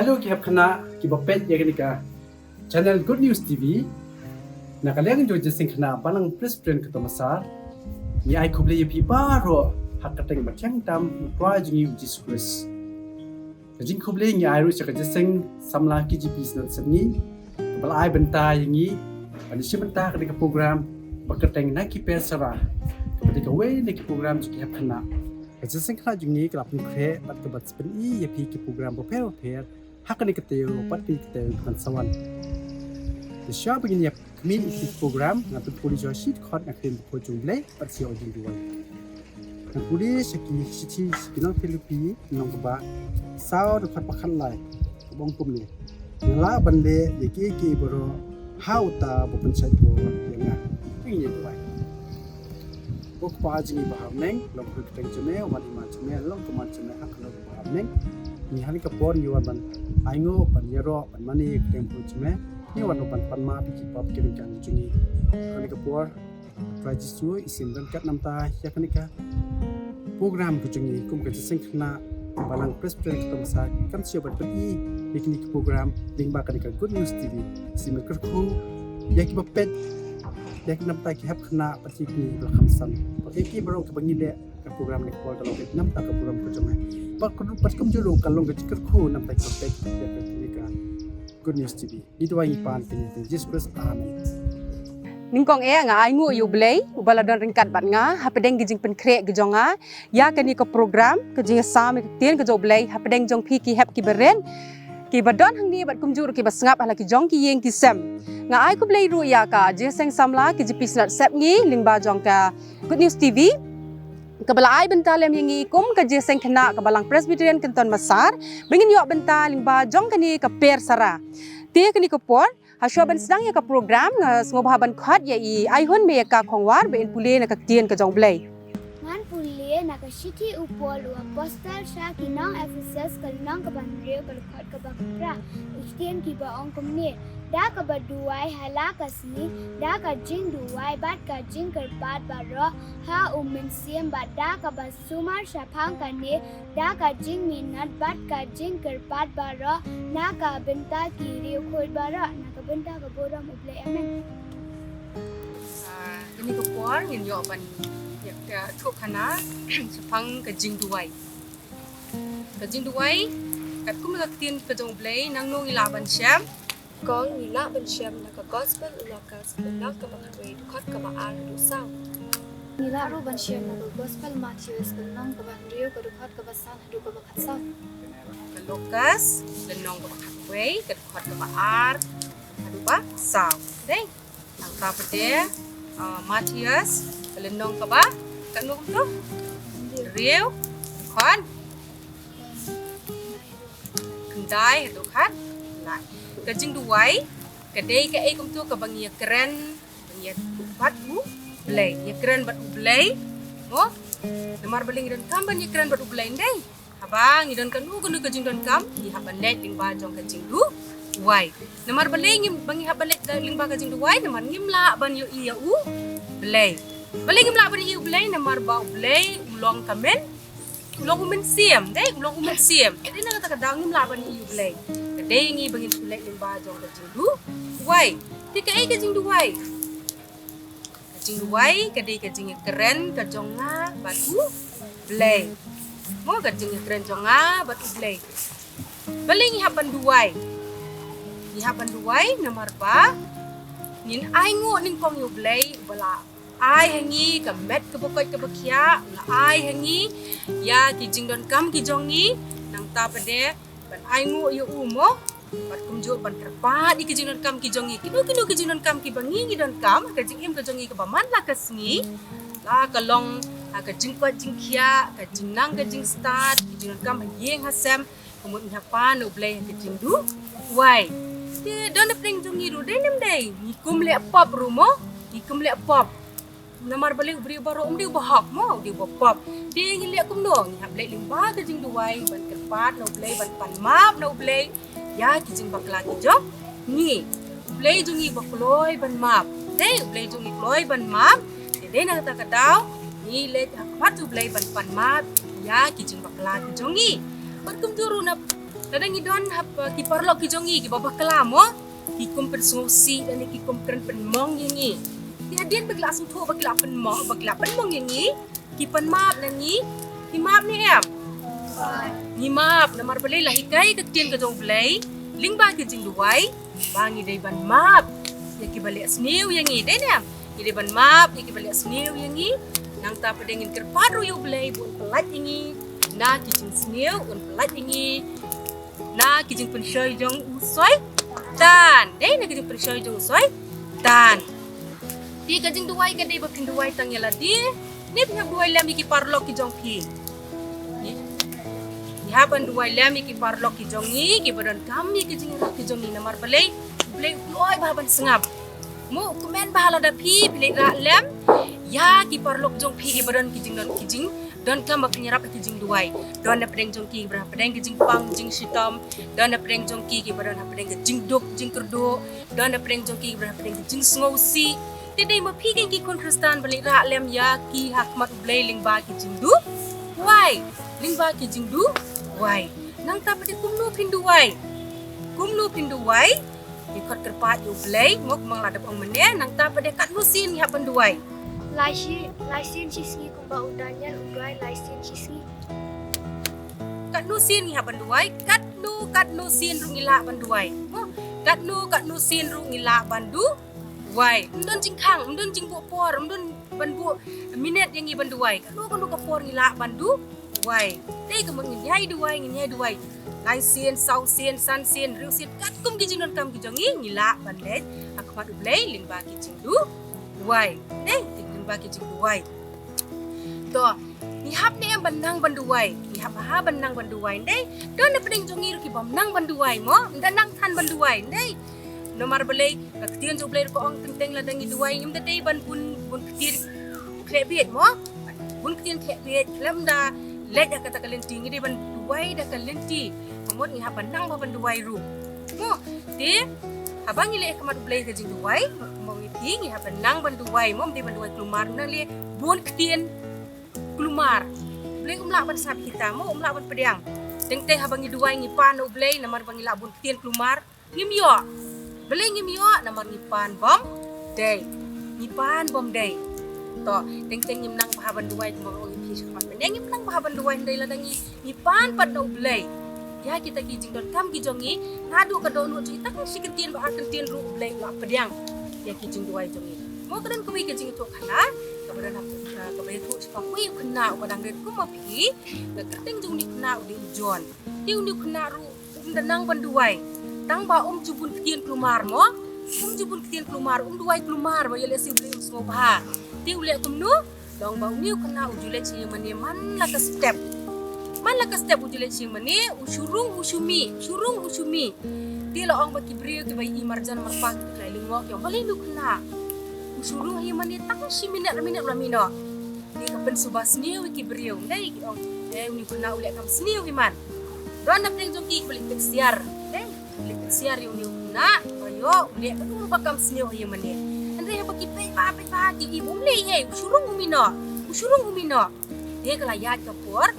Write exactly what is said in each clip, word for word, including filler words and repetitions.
Hello ki hep khynnah kiba peit ïa kane ka channel Good News T V. Na ka liang jong ka Jingïaseng Khynnah Balang Presbyterian Katong Massar, ngi ai khublei ïa phi baroh ha ka kyrteng ba thiang tam u Trai jong ngi u Jisu Khrist. Ka jingkhublei ngi ai ruh sha ka Jingïaseng Samla K J P Synod Sepngi kaba la ai bynta ïa ngi ban ïashim bynta kane ka program ba kyrteng Na Ki Pyrsa Ra, kaba dei kawei na ki program jong ki hep khynnah. Ka Jingïaseng Khynnah jong ngi ka la pynkhreh bad kaba pyni ïa phi ki program bapher bapher ha kane ka taïew bad kane ka taïew kaban sa wan. Te shuwa ba ngin ïa khmih ïa ki program, ngan pynpule shuwa shi dkhot na ka ktien bakhuid jong U Blei bad shuwa jingduwai. Ngan pule sha ki shithi sha ki nong Philippi, lynnong kaba saw, dkhot ba khatlai, kaba ong kumne: Ngi lah ban leh ïa kiei kiei baroh ha uta uba pynshait bor ïa nga. Te ngin ïa duwai. Ko Kpa jong ngi ba ha bneng, long kyrteng jong me, wan hima jong me, long kumne jong me ha kano kaba ha bneng. Ngi ha kane ka por ngi wan ban ainguh, ban ïaroh, ban mane ïa ka kyrteng jong me. Ngi wan ban pan map ïa ki pop ki ryngkang jong ngi. Ha kane ka por Trai Jisu, isih ryngkat na ka bynta ïa kane ka program ka jong ngi kum ka Jingïaseng Khynnah Balang Presbyterian Katong Massar, kan shuwa ban pyni ïa kine ki program lyngba kane ka Good News T V. Isih kyrkhu ïa kiba peit, ïa ki na ka bynta ki hep khynnah bad ki kine ba la kham san. Bad ïa ki baroh kiba ngi leh ka program ne ka por ka long na ka bynta ka program ka jong ngi. Bad kumjuh ruh ka long ka jingkyrkhu na ka bynta kiba peit ïa kane ka Good News T V. Ngi duwai ngi pan ha ka kyrteng Jisu Khrist. Amen. Nyngkong eh nga ainguh ïa U Blei uba la don ryngkat bad nga hapdeng ki jingpynkhreh ki jong nga ïa kane ka program ka jingïasam ïa ka ktien ka jong U Blei hapdeng jong phi ki hep kiba rit, kiba don hangne bad kumjuh ruh kiba sngap ha la ki jong ki ïing ki sem. Nga ai khublei ruh ïa ka Jingïaseng Samla K J P Synod Sepngi lyngba jong ka Good News T V, kaba la ai bynta lem ïa ngi kum ka Jingïaseng Khynnah ka Balang Presbyterian Katong Massar ba ngin ïoh bynta lyngba jong kane ka Pyrsa Ra. Te kane ka por, ha shuwa ban sdang ïa ka program, nga sngewbha ban khot ïa i Aihun Meïaka Khongwar ba in pule na ka ktien ka jong U Blei. Ngan pule na ka shithi u Paul u apostol sha ki nong Ephesus, ka lynnong kaba hynriew, ka dkhot kaba phra. Ki ktien kiba ong kumne: Da kaba duwai ha la ka sngi, da ka jingduwai bad ka jingkyrpad baroh ha U Mynsiem, bad da kaba sumar shaphang kane da ka jingminot bad ka jingkyrpad baroh na ka bynta ki riewkhuid baroh. Na ka bynta ka burom U Blei. Amen. Ah, kane ka por ngin ïoh ban ïa ka thoh khana shaphang ka jingduwai. Ka jingduwai, katkum ka ktien ka jong U Blei, nangno ngi lah ban shem? Kong, ngi lah ban shem na ka Gospel u Lukas, lynnong kaba khatwei, dkhot kaba ar haduh saw. Ngi lah ruh ban shem na ka Gospel Mathaios, lynnong kaba hynriew, ka dkhot kaba san haduh kaba khatsaw. Ka Lukas, lynnong kaba khatwei, ka dkhot kaba ar haduh ba saw. Dei? Nangta pat de, ah, Mathaios, ka lynnong kaba, katno kumto? Hynriew, dkhot khyndai haduh khatlai. Ka jingduwai ka dei kaei kumto kaba ngi ïakren, ba ngi ïakren bad U Blei, ïakren bad U Blei. Mo? Namar balei ngi donkam ban ïakren bad U Blei, dei? Haba ngi don kano kano ka jingdonkam, ngi hap ban leit lyngba jong ka jingduwai. Namar balei ngim, ba ngi hap ban leit lyngba ka jingduwai, namar ngim lah ban ïohi ïa U Blei. Balei ngim lah ban ïohi U Blei? Namar ba U Blei u long ka myn, u long U Mynsiem, dei, u long U Mynsiem. Ka dei na kata ka daw ngim lah ban ïohi U Blei. Ka dei ngi ba ngin leit lyngba jong ka jingduwai. Te kaei ka jingduwai? Ka jingduwai ka dei ka jingïakren ka jong nga bad U Blei. Mo, ka jingïakren jong nga bad U Blei. Balei ngi hap ban duwai? Ngi hap ban duwai namar ba ngin ainguh nyngkong ïa U Blei uba la ai ha ngi ka met kaba koit kaba khiah, la ai ha ngi ïa ki jingdonkam ki jong ngi, nangta pat de ban ainguh ïa U, mo. Bad kumjuh ban kyrpad ïa ki jingdonkam ki jong ngi. Kino kino ki jingdonkam kiba ngi ngi donkam ha ka jingim ka jong ngi kaba man la ka sngi, la ka long ha ka jingkoit jingkhiah, ka jingnang ka jingstad, ki jingdonkam ha ïing ha sem, ka mut ngi hap pan na U Blei ha ka jingduwai. Te don na pdeng jong ngi ruh, dei ne ym dei? Ngi kum leh pop ruh, mo, ngi kum leh pop. Namar balei? U briew baroh um dei uba hok, mo, u dei uba pop. Te ngin leh kumno? Ngi hap leit lyngba ka jingduwai ban kyrpad na U Blei, ban pan map na U Blei ïa ki jingbakla ki jong ngi. U Blei jong ngi uba kloi ban map. Dei, U Blei jong ngi kloi ban map. Te dei na kata ka daw ngi leit ha khmat U Blei ban pan map ïa ki jingbakla ki jong ngi. Bad kumjuh ruh na Lada ngi don hap, uh, ki paralok ki jong ngi kiba bakla mo, ki kum pynsngewsih lane ki kum kren pynmong ïa ngi. Te hadien ba ki la sngewthuh ba ki la pynmong, ba ki la pynmong ïa ngi, ki pan map na ngi, ki map ne em? Ngi map, namar balei la hikai ka ktien ka jong U Blei lyngba ki jingduwai ba ngi dei ban map ïa kiba leh sniew ïa ngi, dei ne em? Ngi dei ban map ïa kiba leh sniew ïa ngi. Nangta pat de ngin kyrpad ruh ïa U Blei ba un pyllait ïa ngi na ki jingsniew, un pyllait ïa ngi na ki jingpynshoi jong u Soitan. Dei, na ki jingpynshoi jong u Soitan. Te ka jingduwai ka dei ba phin duwai tang ïa lade ne phi hap duwai lem ïa ki paralok ki jong phi? Ngi hap ban duwai lem ïa ki paralok ki jong ngi kiba donkam ïa ki jingïarap ki jong ngi, namar balei? U Blei u kloi bha ban sngap. Mo, u kmen bha lada phi, phi leit rah lem ïa ki paralok jong phi kiba don ki jingdon, ki jingdonkam ba phin ïarap ha ki jingduwai. Don na pdeng jong ki kiba don ha pdeng ki jingpang jingshitom, don na pdeng jong ki kiba don ha pdeng ki jingduk jingkyrduh, don na pdeng jong ki kiba don ha pdeng ki jingsngewsih. Te dei ma phi kein ki khun Khristan ban leit rah lem ïa ki ha khmat U Blei lyngba ki jingduwai, lyngba ki jingduwai. Nangta pat de kumno phin duwai? Kumno phin duwai? Ngi khot kyrpad ïa U Blei, mo, kumba la dep ong mynne. Nangta pat de katno sien ngi hap ban duwai? Lai shi, lai sien shi sngi, kumba u Daniel u duwai lai sien shi sngi. Katno sien ngi hap ban duwai? Katno, katno sien ruh ngi lah ban duwai. Mo, katno, katno sien ruh ngi lah ban duwai. Ym don jingkhang, ym don jingbuh por, ym don ban buh minit ïa ngi ban duwai. Katno, katno ka por ngi lah ban duwai. Dei, ka mut ngin ïai duwai, ngin ïai duwai lai sien, saw sien, san sien, hynriew sien, katkum ki jingdonkam ki jong ngi, ngi lah ban leit ha khmat U Blei lyngba ki jingduwai. Dei, lyngba ki jingduwai. To, ngi hap ne em ban nang ban duwai? Ngi hap bha ban nang ban duwai, dei. Don na pdeng jong ngi ruh ki bym nang ban duwai mo, ym da nang than ban duwai, dei. Namar balei? Ka ktien jong U Blei ruh ka ong teng teng lada ngi duwai, ngim da dei ban bun, bun ktien khleh bieit mo. Bun ktien khleh bieit, khlem da leit ha kata ka lynti, ngi dei ban duwai da ka lynti. Ka mut ngi hap ban nang bha ban duwai ruh. Mo, te haba ngi leit ha khmat U Blei ka jingduwai, mo, ngi, ngi hap ban nang ban duwai mo, ym dei ban duwai klumar, nang leh bun ktien klumar. U Blei um lah ban sngap kita mo, um lah ban pdiang. Teng teng haba ngi duwai ngi pan na U Blei namar ba ngi lah bun ktien klumar, ngim ïoh. Balei ngim ïoh? Namar ngi pan bym dei. Ngi pan bym dei. To, teng teng ngim nang bha ban duwai, kumba ong ïa phi shakhmat mynne, ngim nang bha ban duwai, hynrei lada ngi, ngi pan pat na U Blei ïa kita ki jingdonkam ki jong ngi, naduh ka dohnud jong ngi, tang shi kyntien ba ar kyntien ruh U Blei u la pdiang ïa ki jingduwai jong ngi. Mo, ka don kawei ka jingïathuhkhana kaba don ha, kaba ïathuh shaphang uwei u khynnah uba dang rit kum ma phi. Ka kyrteng jong une u khynnah u dei u John. Te une u khynnah ruh um da nang ban duwai. Tang ba um ju bun ktien klumar mo. Um ju bun ktien klumar, um duwai klumar ba ïa lehse U Blei um sngewbha. Te u leh kumno? Long ba une u khynnah u ju leit sha ïingmane man la ka step. Man la ka step u ju leit sha ïingmane, u shu rung u shu mih, shu rung u shu mih. Te la ong ba ki briew kiba ïohi marjan marpa ki la lyngngoh, ki ong, balei une u khynnah u shu rung ha ïingmane tang shi minit, ar minit u la mih noh. Te ka pynsuba sniew ïa ki briew, dei, ki ong, eh, une u khynnah u leh kam sniew hi man. Don na pdeng jong ki kiba leit pynsiar, dei, leit pynsiar ïa une u khynnah ba ïoh u leh kumba kam sniew ha ïingmane. Hynrei haba ki peit bha, peit bha, ki i ba um leh ei ei, u shu rung u mih noh, u shu rung u mih noh. Te ka la ïaid ka por,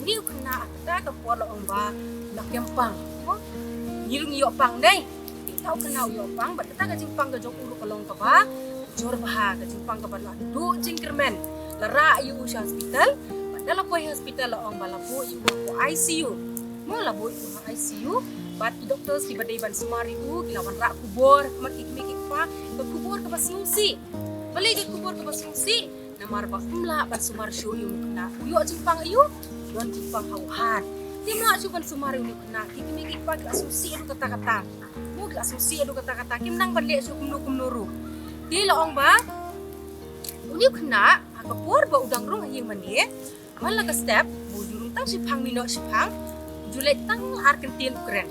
une u khynnah ha kata ka por la ong ba la kem pang. Ngi ruh ngi ïoh pang, dei. Te uta u khynnah u ïoh pang, bad kata ka jingpang ka jong u ruh ka long kaba jur bha, ka jingpang kaba la duh jingkyrmen. La rah ïa u sha hospital, bad da la poi hospital la ong ba la buh ïa u ha I C U. Mo, la buh ïa u ha I C U, bad ki doctors kiba dei ban sumar ïa u ki la wanrah khubor ha khmat ki kmie ki kpa, ka khubor kaba sngewsih. Balei ka khubor kaba sngewsih? Namar ba um lah ban sumar shuh ïa une u khynnah. U ïoh jingpang aïu? Don jingpang ha u heart. Te um lah shuh ban sumar ïa une u khynnah. Ki kmie ki kpa ki la sngewsih haduh katta katta. Mo, ki la sngewsih haduh katta katta. Kim nang ban leh shuh kumno kumno ruh. Te la ong ba une u khynnah ha ka por ba u dang rung ha ïingmane, man la ka step ba u ju rung tang shiphang minot shiphang, u ju leit tang ar kyntien u kren.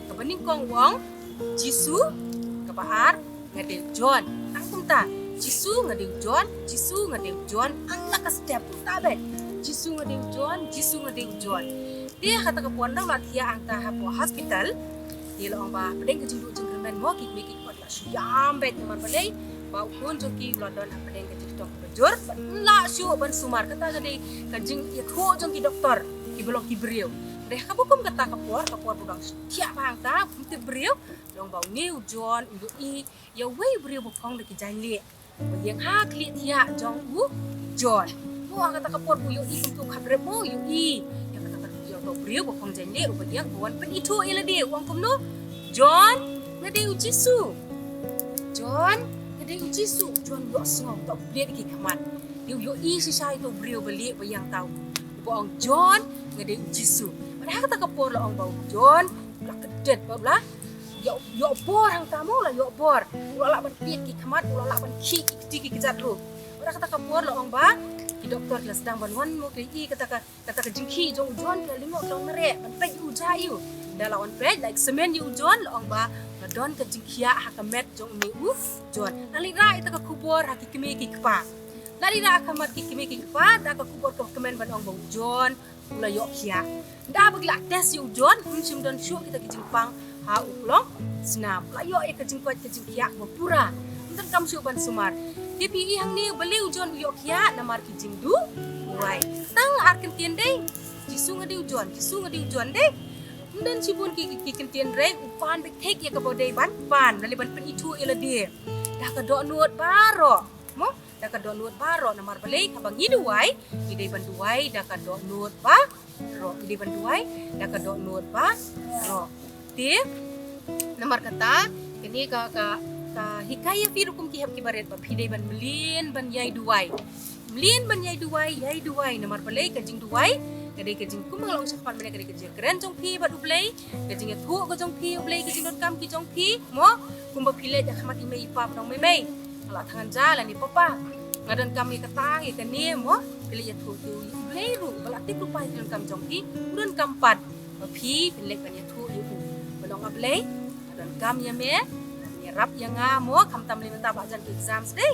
Kaba nyngkong u ong Jisu, kaba ar, nga dei u John. Tang kumta, Jisu, nga dei u John, Jisu, nga dei u John. Man la ka step, kumta beit. Jisu, nga dei u John, Jisu, nga dei u John. Te ha kata ka por nang la thiah hangta hapoh hospital. Te la ong ba pdeng ka jingduh jingkyrmen mo, ki kmie ki kpa la shu ïam beit, namar balei? Ba u khun jong ki u la don ha pdeng ka jingshitom kaba jur, bad um lah shuh ban sumar. Kata ka dei ka jingïathuh jong ki doktor kiba long ki briew. Re ha kaba kum kata ka por, ka por ba dang thiah bha hangta, ym tip briew, long ba une u John u ïohi ïa uwei u briew ba phong da ki jaiñ lieh. Ba ïeng ha khlieh thiah jong u John. Mo ha kata ka por u ïohi kumto, kham rep mo, u ïohi ïa kata ka, ïa uto u briew ba phong jaiñ lieh uba ïeng, ba wan pynithuh ïa lade, u ong kumno? John, nga dei u Jisu. John, nga dei u Jisu. John u ïohsngew, uto u plied ïa ki khmat. Te u ïohi shisha ïa uto u briew ba lieh ba ïeng hangta, uba ong, John, nga dei u Jisu. Bad ha kata ka por la ong ba u John u la kyndet, bad u la ïoh, ïoh bor hangta mo, u la ïoh bor. U la lah ban plied ki khmat, u la lah ban khih ki kti ki kjat ruh. Bad ha kata ka por la ong ba ki doktor ki la sdang ban wan mo, ki ïohi kata ka, kata ka jingkhih jong u John, ki la lyngngoh, ki la wan mareh ban peit ïa u, jia ïa u. Ynda la wan peit, la examine ïa u John, la ong ba la don ka jingkhiah ha ka met jong une u John. La leit rah ïa kata ka khubor ha ki kmie ki kpa. La leit rah ha khmat ki kmie ki kpa da ka khubor kaba kmen ban ong ba u John u la ïoh khiah. Ynda ba ki la test ïa u John, ym shym don shuh kita ki jingpang ha u klongsnam. La ïoh ïa ka jingkoit ka jingkhiah ba pura. Ym donkam shuh ban sumar. Te phi i hangne, balei u John u ïoh khiah? Namar ki jingduwai. Tang ar kyntien dei. Jisu nga dei u John, Jisu nga dei u John dei. Ym don shibun ki, ki, ki kyntien, re u pan beit thik ïa kaba dei ban pan, lane ban pynithuh ïa lade da ka dohnud baroh. Mo? Da ka dohnud baroh. Namar balei? Haba ngi duwai, ngi dei ban duwai da ka dohnud baroh. Ngi dei ban duwai da ka dohnud baroh. Te namar kata, kane ka, ka, ka hikai ïa phi ruh kum ki hep ki barit ba phi dei ban mlien ban ïai duwai. Mlien ban ïai duwai, ïai duwai. Namar balei? Ka jingduwai ka dei ka jing, kum ba nga la ong shakhmat mynne, ka dei ka jingkren jong phi bad U Blei, ka jingïathuh ka jong phi ïa U Blei, ka jingdonkam ka jong phi, mo, kumba phi leit ha khmat i mei i pa, ba ong, mei mei, nga la thngan ja lane papa, nga donkam ïa kata ïa kane, mo, phi leit ïathuh ïa U Blei ruh ba la tip ruh ba ïa ka donkam jong phi u donkam pat ba phi phin leit ban ïathuh ïa u, ban ong, A Blei, nga donkam ïa me, ïarap ïa nga, mo, khamtam lei mynta ba jan ki exams dei,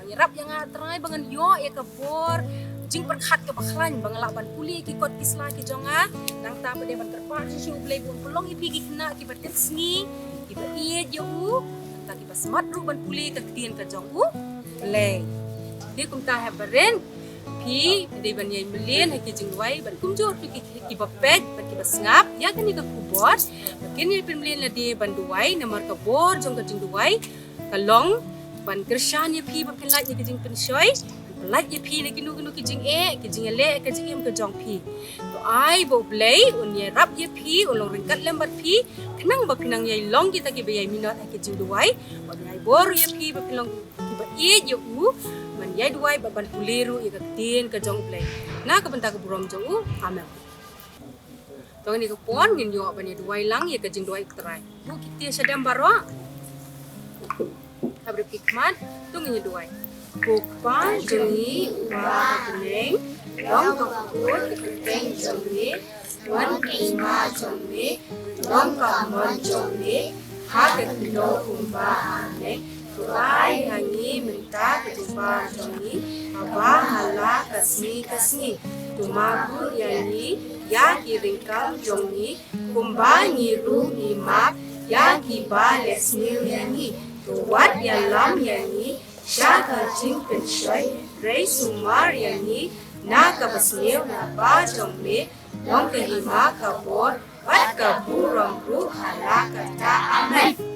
ïarap ïa nga Trai ba ngan ïoh ïa ka bor jingpyrkhat kaba khlaiñ, ba ngan lah ban pule ki kot ki sla ki jong nga. Nangta pat dei ban kyrpad shisha U Blei ba un pynlong ïa phi ki khynnah kiba tip sngi, kiba ïeit ïa u, nangta kiba smat ruh ban pule ka ktien ka jong U Blei. Te kumta hep barit, phi dei ban ïai mlien ha ki jingduwai, bad kumjuh ruh ki, kiba peit bad kiba sngap ïa kane ka khubor, ba kin ïai pynmlien lade ban duwai, namar ka bor jong ka jingduwai ka long ban kyrshan ïa phi ba phin lait na ka jingpynshoi, ban pynlait ïa phi na kino kino ki jingeh, ki jingïaleh ka jingim ka jong phi. To ai ba U Blei un ïarap ïa phi, un long ryngkat lem bad phi, khnang ba phin nang ïai long kita kiba ïai minot ha ki jingduwai, ba un ïai bor ïa phi ba phin long kiba ïeit ïa u, ban ïai duwai bad ban pule ruh ïa ka ktien ka jong U Blei. Na ka bynta ka burom jong u. Amen. To ngin ïa ka por ngin ïoh ban ïa duwai lang ïa ka jingduwai U Trai. Buh ki kti shadem baroh. Hap rep ki khmat, to ngin ïa duwai. Ko Kpa jong ngi uba ha bneng, long ka kyrteng jong me, wan ka hima jong me, long ka mon jong me, ha ka khyndew kumba ha bneng. To ai ha ngi mynta ka jingpang jong ngi kaba ha la ka sngi ka sngi. To map ruh ïa ngi ïa ki ryngkat jong ngi, kumba ngi ruh ngi map ïa kiba leh sniew ïa ngi. To wat ïalam ïa ngi sha ka jingpynshoi, hynrei sumar ïa ngi na kaba sniew. Namar ba jong me long ka hima, ka bor bad ka burom ruh ha la katta. Amen.